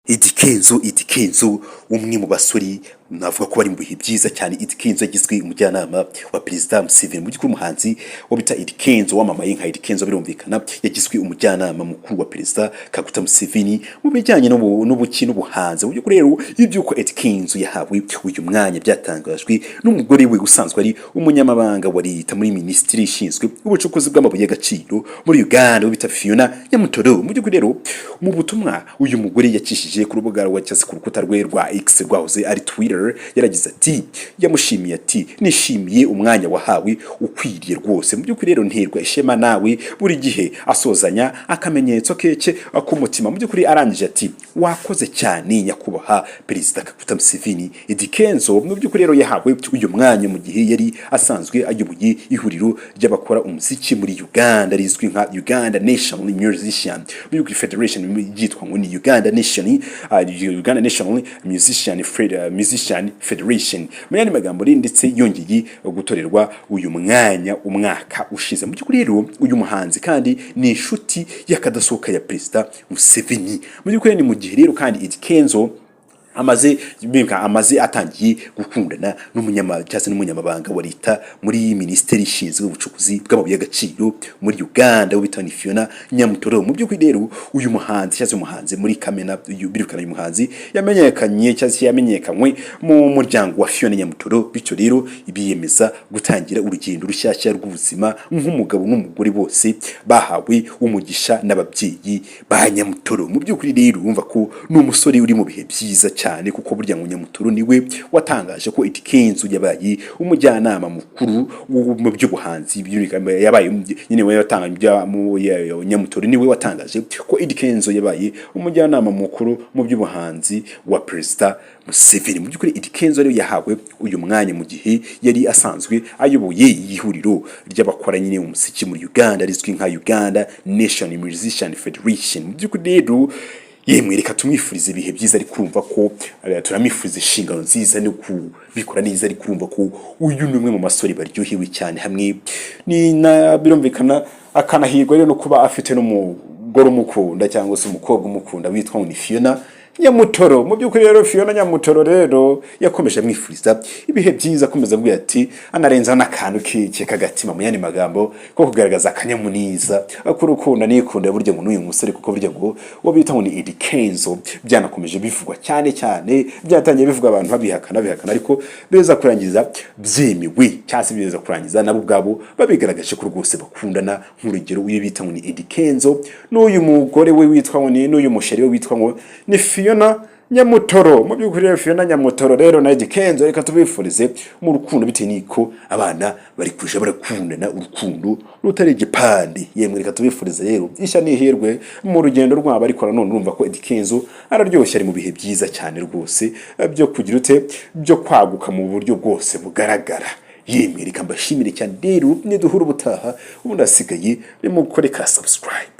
Eddy Kenzo, Eddy Kenzo, umwe mu basore navuga ko bari mu bihe byiza cyane. Eddy Kenzo yagizwe umujyanama wa Perezida Museveni. Mu by'ukuri umuhanzi wo bita Eddy Kenzo, wamamaye nka Eddy Kenzo, birumvikana yagizwe umujyanama mukuru wa Perezida Kaguta Museveni mu bijyanye n'ubuki n'ubuhanzi. Mu by'ukuri rero iby'uko Eddy Kenzo yahawe uyu mwanya byatangajwe n'umugore we usanzwe ari umunyamabanga wa leta muri minisitiri ishinzwe ubucukuzi bw'amabuye y'agaciro muri Uganda, bita Fiona Nyamutoro. Mu by'ukuri rero mu butumwa uyu mugore yacishije ku rubuga rwa cyangwa se ku rukuta rwe rwa X rwahoze ari Twitter, yaragize ati, yamushimiye ati: "Nishimiye umwanya wahawe, ukwiriye rwose. Mu by'ukuri rero nterwa ishema nawe buri gihe," asozanya akamenyetso keke k'umutima. Mu by'ukuri arangije ati: "Wakoze cyane, Nyakubahwa Perezida Kaguta Museveni." Eddy Kenzo mu by'ukuri rero yahawe uyu mwanya mu gihe yari asanzwe ayoboye ihuriro ry'abakora umuziki muri Uganda rizwi nka Uganda National Musician Music Federation, ryitwa ngo ni Uganda National Musician Federation mu yandi magambo rero, ndetse yongeye gutorerwa uyu mwanya umwaka ushize. Mu by'ukuri rero uyu muhanzi kandi ni inshuti y'akadasohoka ya Perezida Museveni. Mu by'ukuri ni mu gihe rero kandi Eddy Kenzo amaze bimka amaze atangiye gukundana n'umunyama cyangwa se n'umunyamabanga wa leta muri minisiteri ishinzwe ubucukuzi bw'amabuye y'agaciro muri Uganda, bita ni Fiona Nyamutoro. Mu by'ukuri rero uyu muhanzi cyangwa se umuhanzi muri Kamena birukana, uyu muhanzi yamenyekanye cyangwa se yamenyekanywe mu muryango wa Fiona Nyamutoro, bityo rero biyemeza gutangira urugendo rushyashya rw'ubuzima nk'umugabo n'umugore, bose bahawe umugisha n'ababyeyi ba Nyamutoro. Mu by'ukuri rero urumva ko ni umusore uri mu bihe byiza cyane, kuko burya ngo Nyamutoro niwe watangaje ko Eddy Kenzo yabaye umujyanama mukuru mu by'ubuhanzi. Yabaye nyine we watangaje, Nyamutoro niwe watangaje ko Eddy Kenzo yabaye umujyanama mukuru mu by'ubuhanzi wa Perezida Museveni. Mu by'ukuri Eddy Kenzo rero yahawe uyu mwanya mu gihe yari asanzwe ayoboye ihuriro ry'abakora nyine umuziki muri Uganda rizwi nka Uganda Nation Musician Federation. Mu by'ukuri rero yemwe reka tumwifurize ibihe byiza, ari kumva ko turamwifuriza inshingano nziza no kubikora neza, ari kumva ko uyu ni umwe mu basore baryohewe cyane hamwe ni na birumvikana, akanahirwa rero no kuba afite n'umugore umukunda cyangwa se umukobwa umukunda witwa ngo ni Fiona Nyamutoro. Mu by'ukuri rero Fiona Nyamutoro rero yakomeje amwifuriza ibihe byiza, akomeza avuga ati, anarenzaho n'akantu kike k'agatima, mu yandi magambo ko kugaragaza akanyamuniza k'urukundo nikunda burya ngo n'uyu musore, kuko burya ngo uwo bita ngo ni Eddy Kenzo byanakomeje bivugwa cyane cyane, byatangiye bivugwa abantu babihakana bihakana, ariko biza kurangiza byemewe cyangwa se biza kurangiza nabo ubwabo babigaragaje ko rwose bakundana. Nk'urugero uyu bita ngo ni Eddy Kenzo n'uyu mugore we witwa ngo ni n'uyu musheri we witwa ngo ni Fiona Nyamutoro. Mu by'ukuri rero Fiona Nyamutoro rero na Eddy Kenzo reka tubifurize mu rukundo, bitewe n'iko abana bari kuja barakundana urukundo rutari igipande. Yemwe reka tubifurize rero ishya n'ihirwe mu rugendo rwabo, ariko nanone urumva ko Eddy Kenzo araryoshye, ari mu bihe byiza cyane rwose byo kugira ute, byo kwaguka mu buryo bwose bugaragara. Yemwe reka mbashimire cyane rero, niduhura ubutaha. Ubundi hasigaye nimukore ka subscribe.